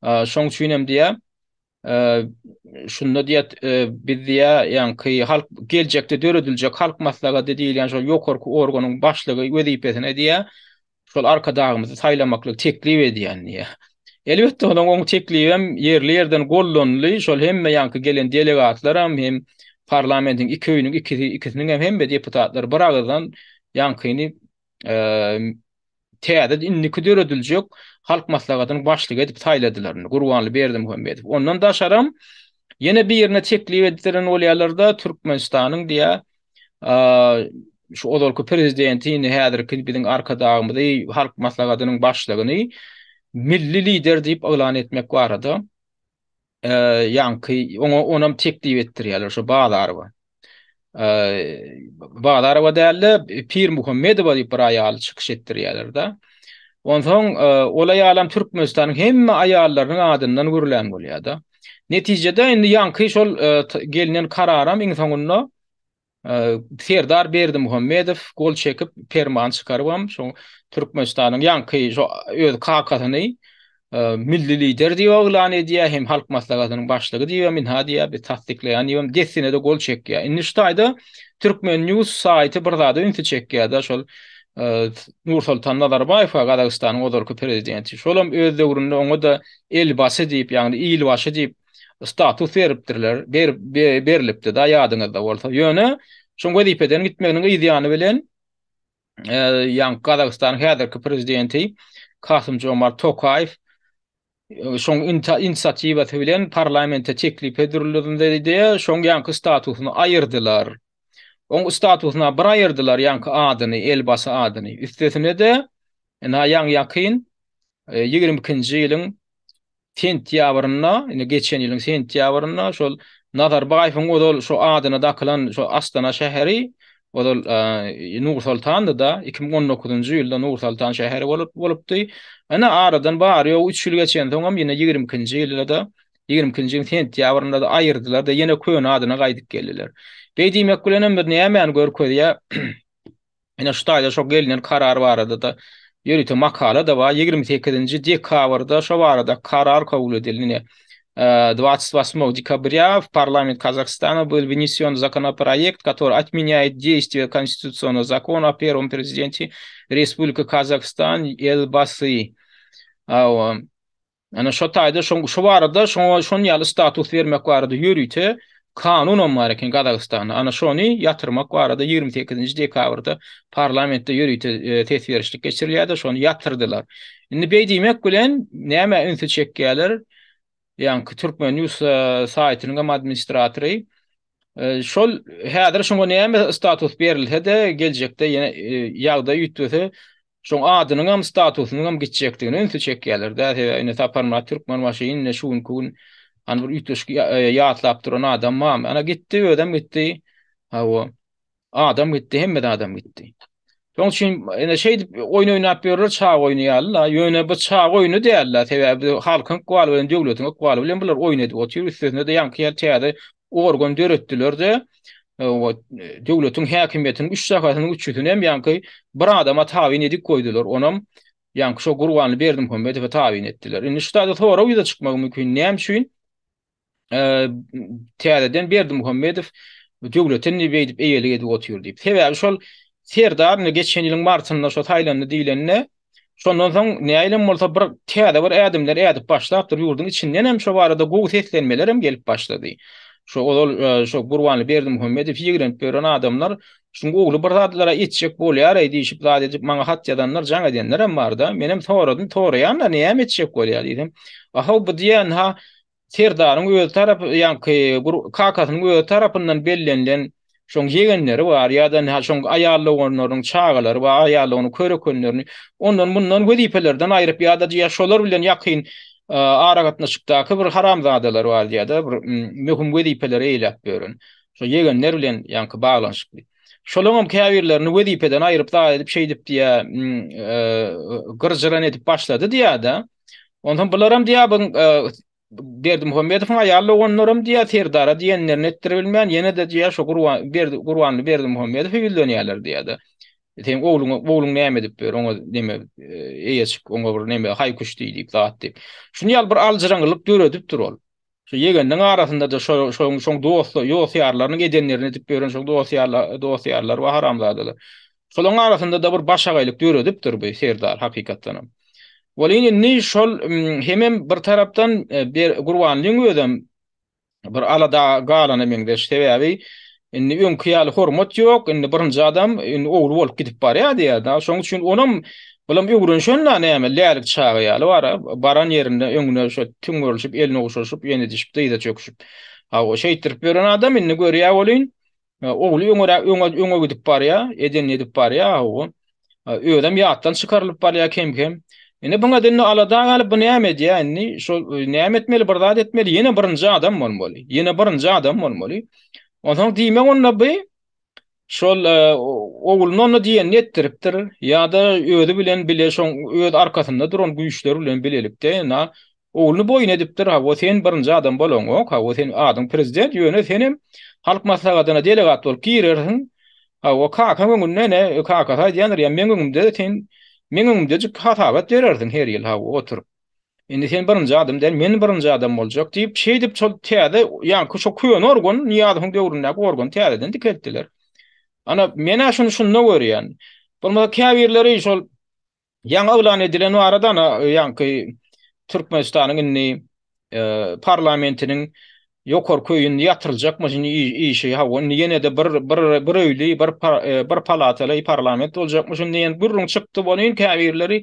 Şoň üçin hem diýä şunda diýä biz diýä ýaňky halk geljekde dörediljek halk maslahaty diýilýän şol ýokarky organyň başlygy wezipesine diýä şol Arkadagymyzy saýlamaklygy teklip edýän diýýär. Elbetde onuň oň teklibem ýerli-ýerden gollanyldy. Şol hemme ýaňky gelen delegatlaram hem parlamentiň iki öýüniň ikisi ikisiniň hem hemme deputatlary bir agyzdan ýaňkyny täze indiki dörediljek Halk Maslahatynyň başlygy edip saýladylar indi Gurbanly Berdimuhamedow. Ondan daşaram ýene birine teklip etdiren bolýarlar-da Türkmenistanyň diýýär şu ozalky prezidenti indi häzirki biziň Arkadagymyzy Halk Maslahatynyň başlygyny milli lider diýip yglan etmek barada ýaňky oňa onam teklip etdirýärler şu Bazarowa. Bazarowa däl-de Pirmuhammedowa diýip bir aýaly çykyş etdirýärler-de. Onsoň ol aýalam Türkmenistanyň hemme aýallarynyň adyndan gürlän bolýar-da. Netijede indi ýaňky şol gelnen kararam iň soňunda Serdar Berdimuhamedow gol çekip perman çykarybam şo Türkmenistanyň ýaňky şo öz kakasyny milli lider diýip yglan edýär hem Halk Maslahatynyň başlygy diýibem ynha diýýär biz tassyklaýan diýibem dessine-de gol çekýär. Indi şu taýda Türkmen News saýty bir zada ünsi çekýär-de şol Nursoltan Nazarbaýew Gazagystanyň ozalky prezidenti. Şolam öz döwründe oňa-da elbaşy diýip, ýagny ilbaşy diýip status beripdirler, ber, berlipdi da ýadyňyzda bolsa. Ýöne şoň wezipeden gitmeginiň yz ýany bilen e, ýaňky Gazagystanyň häzirki prezidenti Kasym-Jomart Tokaýew e, şoň inisiatiwasy bilen parlamente teklip hödürlenildi, şoň ýaňky statusyny aýyrdylar. Oň statusyna bir aýyrdylar ýaňky adyny, elbasy adyny. Üstesine-de, ina ýaňy ýakyn 22-nji ýylyň sentýabrynda, indi geçen ýylyň sentýabrynda şol Nazarbaýewiň ozal şo adyna dakylan şo Astana şäheri ozal Nur-Sultandy-da, 2019-njy ýylda Nur-Sultan şäheri bolup bolupdy. Ine aradan bary-ýogy üç ýyl geçensoňam ýene 22-nji ýylda-da, 22-nji ýylyň sentýabrynda-da aýyrdylar-da, ýene köne adyna gaýdyp geldiler. Beý diýmek bilenem bir nämäni görkezýär? Ine şu taýda şo gelnen karar barada-da ýörite makala-da bar. 28-nji dekabrda şo barada karar kabul edildi. Ine, 28 декабря в парламент Казахстана был внесен законопроект, который отменяет действие конституционного закона о первом президенте Республики Казахстан Елбасы. Ana şo taýda şo şo barada şoňa şon ýaly status bermek barada ýörite kanunam bar eken Gazagystanda. Ana şony ýatyrmak barada 28-nji dekabrda parlamentde ýörite e, ses berişlik geçirilýärdi, şony ýatyrdylar. Indi beý diýmek bilen nämä ünsi çekýärler? Ýaňky Türkmen News saýtynyň hem administratory. Şol häzir şoňa näme status berilse-de, geljekde ýene ýagdaý üýtgese, şoň adynyň hem statusynyň hem gitjekdigine ünsi çekýärler-dä. Sebäbi ine Saparmyrat Türkmenbaşy indi şu günki gün hany bir üýtgeşik ýatlap duran adam barmy? Ana gitdi, özem gitdi. Hawa. Adam gitdi, hemme adam gitdi. Şonuň üçin ene şeýdip oýun oýnap ýörler çaga oýny ýaly-la. Ýöne bu çaga oýny däl-la, sebäbi halkyň ykbaly bilen, döwletiň ykbaly bilen bular oýun edip otyr. Üstesine-de ýaňky ýaly täze organ döretdiler-de, döwletiň häkimiýetiniň üç şahasynyň üçüsini hem ýaňky bir adama tabyn edip goýdular. Onam ýaňky şo Gurbanly Berdimuhamedowa tabyn etdiler. Indi şu taýda sorag ýüze çykmagy mümkin, näme üçin täzeden Berdimuhamedow döwlete indi beýdip eýelik edip otyr diýip. Sebäbi şol Serdar indi geçen ýylyň martynda şo saýlandy diýlende, şondan soň näilem bolsa bir täze bir ädimler ädip başlapdyr. Ýurduň içinden hem şo barada gowy seslenmeler hem gelip başlady. Şo ozal şo Gurbanly Berdimuhamedowy ýigrenip ýören adamlar şuň ogly bir zatlara etjek bolýar-eý diýşip zat edip maňa hat ýazanlar, jaň edenler hem bar-da. Menem soradym, soraýan-da näme etjek bolýar diýsem, a-how bu diýen ha Serdaryň özi tarap ýaňky kakasynyň özi tarapyndan bellenilen şoň ýegenleri bar ýa-da ynha şoň aýal doganlarynyň çagalary bar, aýal dogany körekenlerini ondan mundan wezipelerden aýryp ýa-da diýýär şolar bilen ýakyn aragatnaşykdaky bir haramzadalar bar diýýär-de bir möhüm wezipeleri eýläp ýören şo ýegenler bilen ýaňky baglanyşykly. Şolaňam käbirlerini wezipeden aýryp zat edip şeýdip diýýär gyrjyran edip başlady diýýär-de. Onsoň bularam diýýär bu Berdimuhamedowyň aýal doganlaram diýýär Serdara diýenlerini etdiribilmän ýene-de diýýär şo Gurban Berdi Gurbanly Berdimuhamedowa ýüzlenýärler diýýär-de. Seň ogluň ogluň näme edip ýör oňa neme eýe çyk oňa bir neme haý-küş diý diýip zat diýip. Şuny ýaly bir aljyraňňylyk döredipdir ol. Şu ýegeniniň arasynda-da şo şoň şoň dost ýos-ýarlarynyň edenlerini edip ýören şoň dost-ýarlar dost-ýarlary bar haramzadalar. Şolaryň arasynda-da bir başagaýlyk döredipdir bu Serdar hakykatdanam. Welin indi şol hemem bir tarapdan Gurbanlyň özem bir alada galana meňzeş. Sebäbi indi öňki ýaly hormat ýok, indi birinji adam indi ogly bolup gidip barýar diýýär. Şonuň üçin onam bulam öwrenişen-dä näme, lälik çaga ýaly bar-a, baran ýerinde öňüne şo tüňňerilişip, elini ogşaşyp, ýene dişip, dyza çöküşip. Hawa, şeýtdirip ýören adam indi görýär welin, Ogly öňe öňe öňe gidip barýar, edenini edip barýar, hawa. Özem ýatdan çykarylyp barýar kem-kem. Indi buňa indi alada galyp bu näme edýär indi? Şol näme etmeli, bir zat etmeli, ýene birinji adam bolmaly. Ýene birinji adam bolmaly. Onsoň diýmek onda bu şol ogluny onda diýenini etdiripdir ýa-da özi bilen bile şoň öz arkasynda duran güýçler bilen bilelikde ýa Ogluny boýun edipdir, hawa, sen birinji adam bolaňok, hawa, sen adyň prezident, ýöne senem Halk Maslahatyna delegat bolup girersiň, hawa, kakaň öňünde ene, kakasy aýdýandyr, ýa meň öňümde sen, meň öňümdejik hasabat berersiň her ýyl, hawa, oturyp. Indi sen birinji adam däl, men birinji adam boljak diýip, şeýdip şol täze, ýaňky şo köne organ, Nyýazowyň döwründäki organy täzeden dikeltdiler. Ana, men-ä şuny şunda görýän. Bolmasa käbirleri şol Ýaňy yglan edilen barada ana ýaňky Türkmenistanyň indi parlamentiniň ýokarky öýünde ýatyryljakmyş indi işi hawa indi ýene-de bir bir bir öýli bir bir palataly parlament boljakmyş indi diýen gürrüň çykdy welin käbirleri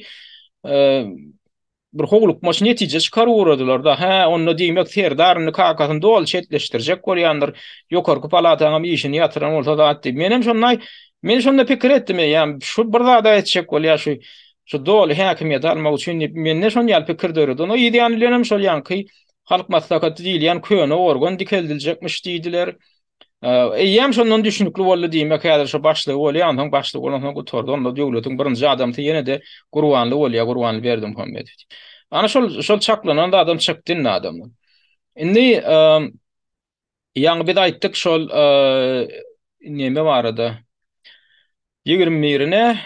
bir howlukmaç netije çykaryp ugradylar-da, hä, onda diýmek Serdar indi kakasyny doly çetleşdirjek bolýandyr, ýokarky palataňam işini ýatyran bolsa zat diýip. Menem şonda, men şonda pikir etdim, eýýäm şu bir zad-a etjek bolýar şu, şu doly häkimiýeti almak üçin diýip, mende şon ýaly pikir döredi. Onda yz ýany bilenem şol ýaňky Halk Maslahaty diýilýän köne organ dikeldiljekmiş diýdiler. Eýýäm şondan düşünikli boldy diýmek, häzir şo başlygy bolýar, onsoň başlyk bolansoň gutardy, onda döwletiň birinji adamsy ýene-de Gurbanly bolýar, Gurbanly Berdimuhamedow diýip. Ana şol şol çaklanan zadam çykdy indi adamdan. Indi ýaňy biz aýtdyk şol neme barada 21-ine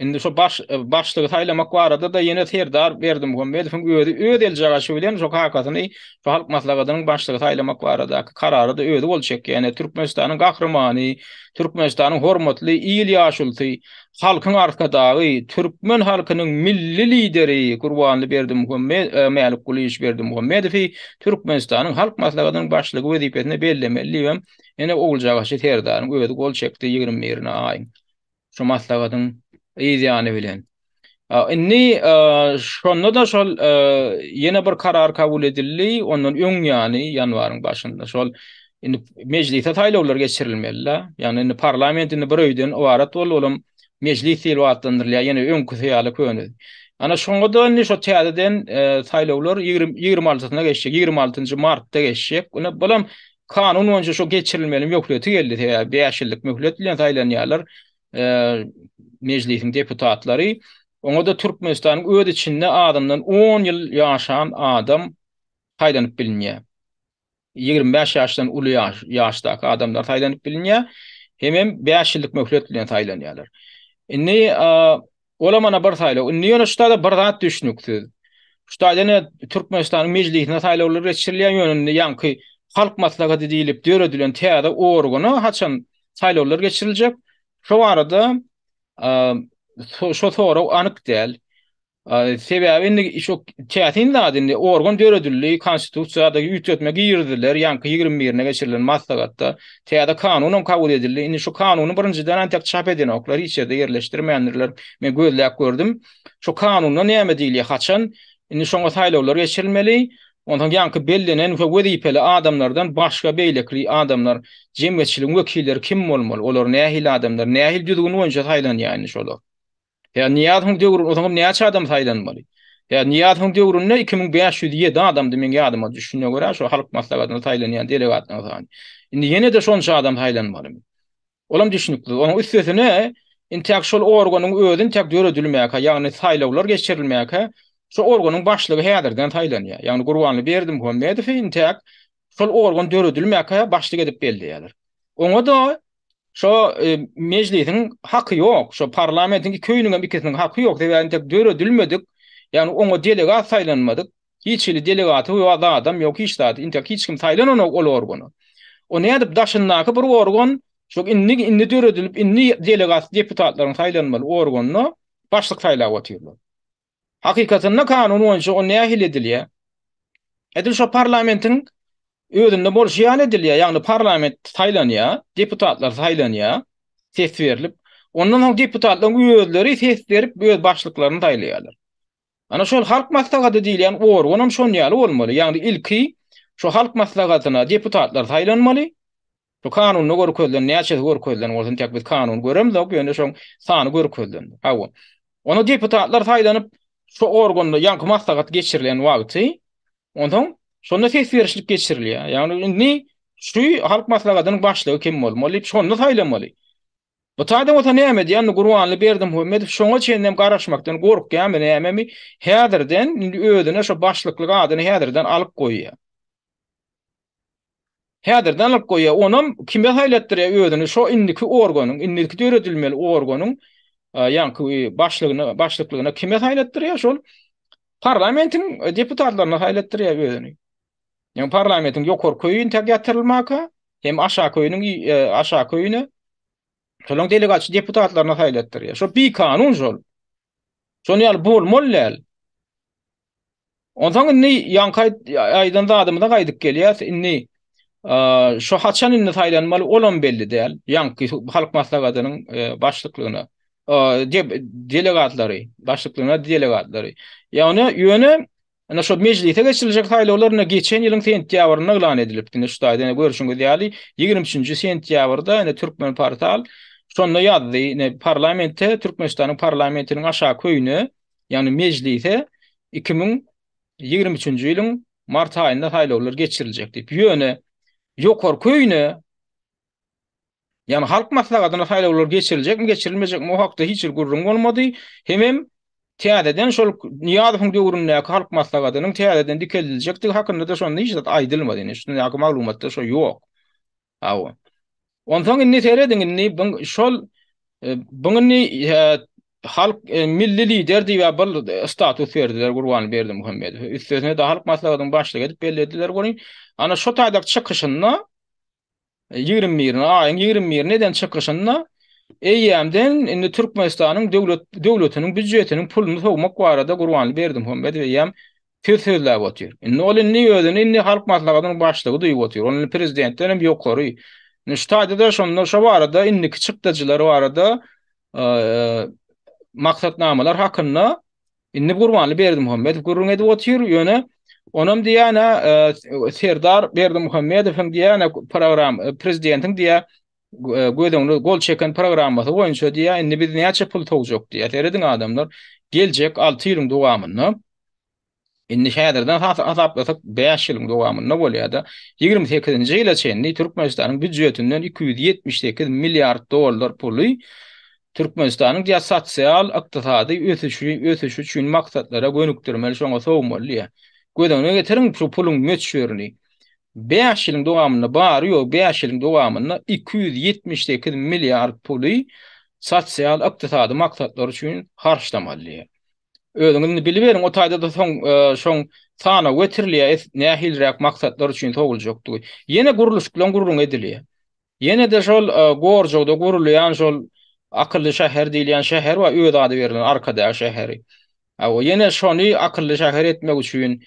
Indi şo baş başlygy saýlamak barada-da ýene Serdar Berdimuhamedowyň özi öz eljagaşy bilen şo kakasyny şo Halk Maslahatynyň başlygy saýlamak baradaky karara-da özi gol çekýär. Ýöne Türkmenistanyň Gahrymany, Türkmenistanyň hormatly il ýaşulusy, halkyň Arkadagy, türkmen halkynyň Milli Lideri Gurbanly Berdimuhamed Mälikgulyýewiç Berdimuhamedowy Türkmenistanyň Halk Maslahatynyň başlygy wezipesine bellemeli diýibem ýene oguljagaşy Serdaryň özi gol çekdi 21-ine aýyň. Şu maslahatyň yz ýany bilen. Indi şonda-da şol ýene bir karar kabul edildi, ondan öň ýany ýanwaryň başynda şol indi mejlise saýlawlar geçirilmeli-de. Ýagny indi parlament indi bir öýden ybarat boldy, olam mejlis diýlip atlandyrylýar, ýene öňküsi ýaly köne. Ana şoňa-da indi şo täzeden saýlawlar 26-syna geçjek, 26-njy martda geçjek. Ine bulam kanun boýunça şo geçirilmeli möhleti geldi, sebäbi 5 ýyllyk möhlet bilen saýlanýarlar. Mejlisiň deputatlary. Oňa-da Türkmenistanyň öz içinde azyndan on ýyl ýaşan adam saýlanyp bilinýär. 25 ýaşdan uly ýaşdaky adamlar saýlanyp bilinýär. Hemem 5 ýyllyk möhlet bilen saýlanýarlar. Indi olam ana bir saýlaw. Indi ýöne şu taýda bir zat düşnüksiz. Şu taýda ine Türkmenistanyň Mejlisine saýlawlar geçirilýär, ýöne indi ýaňky Halk Maslahaty diýlip döredilen täze organa haçan saýlawlar geçiriljek? Şo barada şo sorag anyk däl. Sebäbi indi şo täsin zat indi organ döredildi, konstitusiýada üýtgetme girizdiler, ýaňky 21-ine geçirilen maslahatda täze kanunam kabul edildi. Indi şu kanuny birinjiden entek çap edenoklar, hiç ýerde ýerleşdirmändirler. Men gözläp gördüm. Şu kanunda näme diýilýär, haçan indi şoňa saýlawlar geçirilmeli? Onsoň ýaňky bellenen we wezipeli adamlardan başga beýleki adamlar, jemgyýetçiligiň wekilleri kim bolmaly? Olar nähili adamlar, nähili düzgün boýunça saýlanýar indi şolar? Ýa Nyýazowyň döwründe ozaňam näçe adam saýlanmaly? Ýa Nyýazowyň döwründe 2507 adamdy meň ýadyma düşüşine görä şo Halk Maslahatyna saýlanýan delegatlaryň sany. Indi ýene-de şonça adam saýlanmalymy? Olam düşnükli. Onuň üstesine intäk şol organyň özi intäk döredilmäkä, ýagny saýlawlar geçirilmäkä şo organyň başlygy häzirden saýlanýar. Ýagny Gurbanly Berdimuhamedowy intäk şol organ döredilmäkä başlyk edip belleýärler. Oňa-da Şo mejlisiň haky ýok. Şo parlamentiň iki öýüniň hem ikisiniň haky ýok. Sebäbi entek döredilmedik, ýagny oňa delegat saýlanmadyk. Hiç hili delegaty we zadam ýok, hiç zady. Entek hiç kim saýlananok ol organa. O nädip daşyndaky bir organ, şo indi indi döredilip, indi delegat deputatlaryň saýlanmaly organyna başlyk saýlap otyrlar. Hakykatynda kanun boýunça o nähili edilýär? Edil şo parlamentiň özünde bolşy ýaly edilýär. Ýagny parlament saýlanýar, deputatlar saýlanýar, ses berlip. Ondan soň deputatlaryň özleri ses berip öz başlyklaryny saýlaýarlar. Ana şol halk maslahaty diýilýän organam şon ýaly bolmaly. Ýagny ilki şo halk maslahatyna deputatlar saýlanmaly. Şu kanunda görkezilen näçesi görkezilen bolsun tek biz kanuny göremzok ýöne şoň sany görkezilen. Hawa. Onda deputatlar saýlanyp şu organda ýaňky maslahat geçirilen wagty onsoň şonda ses berişlik geçirilýär. Ýagny indi şu halk maslahatynyň başlygy kim bolmaly diýip şonda saýlamaly. Bu taýda bolsa näme edýär? Indi Gurbanly Berdimuhamedow şoňa çenlem garaşmakdan gorkýarmy nämemi häzirden indi özüne şo başlyklyk adyny häzirden alyp goýýar. Häzirden alyp goýýar. Onam kime saýlatdyrýar özüni? Şo indiki organyň, indiki döredilmeli organyň ýaňky başlygyna, başlyklygyna kime saýlatdyrýar? Şol parlamentiň deputatlaryna saýlatdyrýar özüni. Ýagny parlamentiň ýokarky öýi intäk ýatyrylmaka, hem aşaky öýüniň aşaky öýüne şolaryň delegatçy deputatlaryna saýlatdyrýar. Şo bikanun şol. Şonuň ýaly bolmaly däl. Onsoň indi ýaňky aýdan zadymyza gaýdyp gelýäs. Indi şo haçan indi saýlanmaly, olam belli däl. Ýaňky Halk Maslahatynyň başlyklygyna delegatlary, başlyklygyna delegatlary. Ýagny ýöne ine şo mejlise geçiriljek saýlawlar ine geçen ýylyň sentýabrynda yglan edilipdi. Ine şu taýda ine görşüňiz ýaly 23-nji sentýabrda ine Türkmenportal şonda ýazdy. Ine parlamente Türkmenistanyň parlamentiniň aşaky öýüne Ýagny mejlise 2023-nji ýylyň mart aýynda saýlawlar geçiriljek diýip. Ýöne ýokarky öýüne, ýagny Halk Maslahatyna saýlawlar geçiriljekmi, geçirilmejekmi o hakda hiç bir gürrüň bolmady. Hemem täzeden şol Nyýazowyň döwründäki Halk Maslahatynyň täzeden dikeldiljekdigi hakynda-da şonda hiç zat aýdylmady. Indi şundaky maglumatda şo ýok. Hawa. Onsoň indi serediň indi bu şol e, bu indi e, halk e, milli lider diýip bir status berdiler Gurban Berdimuhamedowa. Üstesine de halk maslahatynyň başlygy edip bellediler welin, ana şo taýdak çykyşynda 21-ni aýyň 21-ni eden çykyşynda eýýämden indi Türkmenistanyň döwlet döwletiniň býujetiniň puluny sowmak barada Gurbanly Berdimuhamedow eýýäm söz sözläp otyr. Indi ol indi özüni indi Halk Maslahatynyň başlygy duýup otyr. Ol indi prezidentden hem ýokary. Indi şu taýda-da şonda şo barada indiki çykdajylar barada. maksatnamalar hakynda indi Gurbanly Berdimuhamedow gürrüň edip otyr, ýöne onam diýýän-ä Serdar Berdimuhamedowyň diýýän program prezidentiň diýýär göz öňüne gol çeken programmasy boýunça diýýär, indi biz näçe pul sowjak diýýär. Serediň adamlar, geljek 6 ýylyň dowamynda Indi häzirden hasaplasak 5 ýylyň dowamynda bolýar-da, 28-nji ýyla çenli Türkmenistanyň býujetinden 278 milliard dollar puly Türkmenistanyň diýýär sosial, ykdysady ösüşi, ösüşi üçin maksatlara gönükdirmeli, şoňa sowmaly diýýär. Göz öňüne getiriň şu puluň möçberini. 5 ýylyň dowamynda bary-ýogy 5 ýylyň dowamynda 278 milliard puly sosial, ykdysady maksatlar üçin harçlamaly diýýär. Özüňiz indi biliberiň, o taýda-da soň şoň sanawy getirilýär, nähiliräk maksatlar üçin sowuljakdygy. Ýene gurluşyklaryň gürrüňi edilýär. Ýene-de şol Gorjowda gurulýan şol akylly şäher diýilýän şäher bar, öz ady berlen Arkadag şäheri. Hawa, ýene şony akylly şäher etmek üçin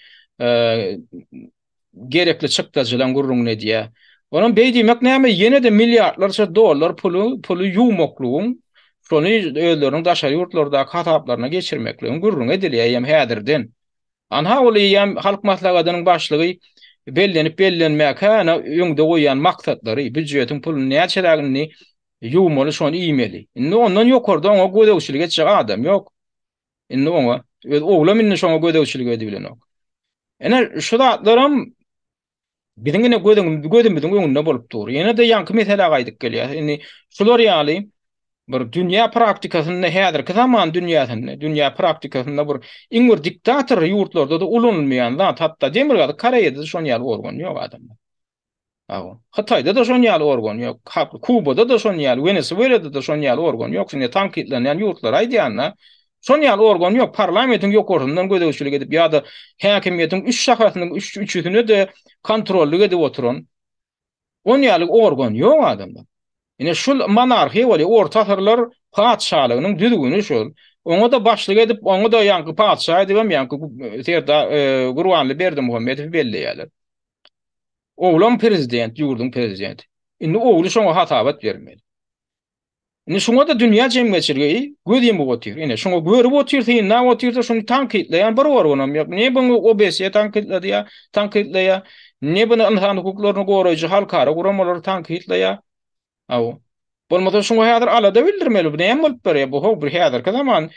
gerekli çykdajylaň gürrüňini edýär. Onuň beý diýmek näme, ýene-de milliardlarça dollar puly, puly ýuwmaklygyň, şony özleriniň daşary ýurtlardaky hasaplaryna geçirmekligiň gürrüňi edilýär eýýäm häzirden. Anha ol eýýäm Halk Maslahatynyň başlygy bellenip bellenmäkä ana öňde goýýan maksatlary, býujetiň puluny näçeräk indi ýuwmaly, şony iýmeli. Indi ondan ýokarda oňa gözegçilik etjek adam ýok. Indi oňa, öz oglam indi şoňa gözegçilik edibilenok. Ene şu zatlaram biziň ine gözümiziň öňünde bolup dur. Ýene-de ýaňky meselä gaýdyp gelýär. Indi şular ýaly bir dünýä praktikasynda häzirki zaman dünýäsinde, dünýä praktikasynda bir iň bir diktator ýurtlarda-da ulanylmaýan zat, hatda Demirgazyk Koreýada-da şon ýaly organ ýok adamlar. Hawa. Hytaýda-da şon ýaly organ ýok. Kubada-da şon ýaly, Wenesuelada-da şon ýaly organ ýok. Şindi tankytlanýan ýurtlary aýdýan-da. Şon ýaly organ ýok. Parlamentiň ýokarsyndan gözegçilik edip ýa-da häkimiýetiň üç şahasynyň üç üçüsine-de kontrollyk edip oturan on ýaly organ ýok adamlar. Ine şul monarhiýa bolýar. Orta asyrlar patyşalygynyň düzgüni şol. Oňa-da başlyk edip, oňa-da ýaňky patyşa edibem ýaňky Serdar Gurbanly Berdimuhamedowy belleýärler. Oglam prezident, ýurduň prezidenti. Indi ogly şoňa hasabat bermeli. Indi şuňa-da dünýä jemgyýetçiligi göz ýumup otyr. Ine, şuňa görüp otyr, synlap otyrsa, şuny tankytlaýan bir organam ýok. Ne buny OBSE tankytlaýar, tankytlaýar, ne buny ynsan hukuklaryny goraýjy halkara guramalary tankytlaýar. Hawa. Bolmasa şuňa häzir alada bildirmeli. Bu näme bolup barýar? Bu how bir häzirki zaman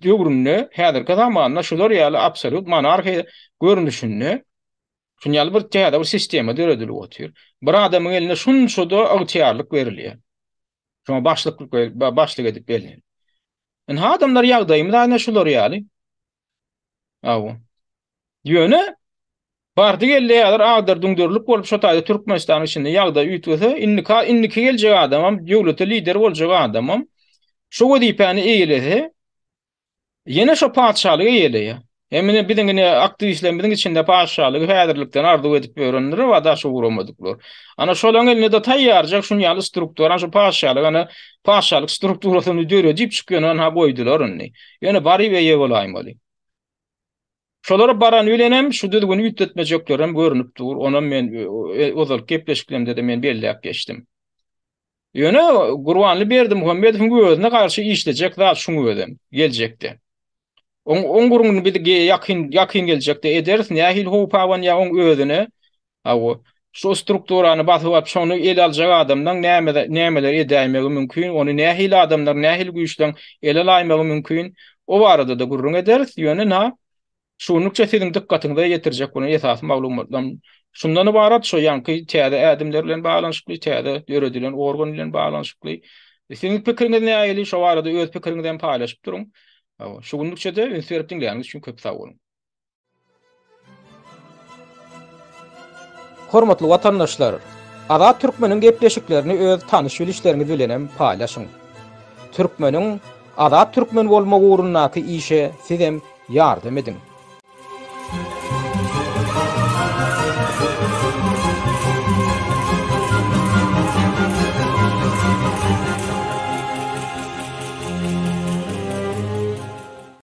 döwründe, häzirki zamanda şular ýaly absolýut monarhiýa görnüşinde Şuny ýaly bir täze bir sistema döredilip otyr. Bir adamyň eline şunça-da ygtyýarlyk berilýär. Şoňa başlyklyk başlyk edip bellenip. Indi adamlar ýagdaýymyz aýna şular ýaly. Hawa. Ýöne bardy geldi häzir agdar düňderlik bolup şo taýda Türkmenistanyň içinde ýagdaý üýtgese, indiki indiki geljek adamam, döwlete lider boljak adamam şo wezipäni eýelese, Ýene şo patyşalygy eýeleýär. Hem ine biziň ine aktiwistlerimiziň içinde patyşalygy häzirlikden arzuw edip ýörenler bar, daşy ugramadyklar. Ana şolaň elinde-de taýýarjak şuny ýaly struktura, şu patyşalyk ana patyşalyk strukturasyny döredip çykýan anha goýdular indi. Ýöne baryp eýe bolaýmaly. Şolara baran bilenem şu düzgüni üýtgetmejeklerem görnüp dur. Onam men ozalky gepleşiklerimde-de men belläp geçdim. Ýöne Gurbanly Berdimuhamedowyň özüne garşy işlejek zat şuň özem geljekde. Oň oň gürrüňini biz ýakyn ýakyn geljekde ederis. Nähili howp abanýar oň özüne. Hawa, şu strukturany basyp alyp şony ele aljak adamlaň näme nämeler edäýmegi mümkin, ony nähili adamlar, nähili güýçleň ele alaýmagy mümkin. O barada-da gürrüň ederis. Ýöne na Şunlukça siziň dykgatyňyza ýetirjek bolan esasy maglumatlarym şundan ybarat, şo ýaňky täze ädimler bilen baglanyşykly, täze döredilen organ bilen baglanyşykly. Siziň pikiriňiz nähili, şo barada öz pikiriňizi hem paýlaşyp duruň. Şu günlükçe-de üns berip diňläniňiz üçin köp sag boluň. Hormatly watandaşlar! Azat Türkmeniň gepleşiklerini öz tanyş-bilişleriňiz bilen hem paýlaşyň. Türkmeniň Azat türkmen bolmak ugrundaky işe sizem ýardam ediň.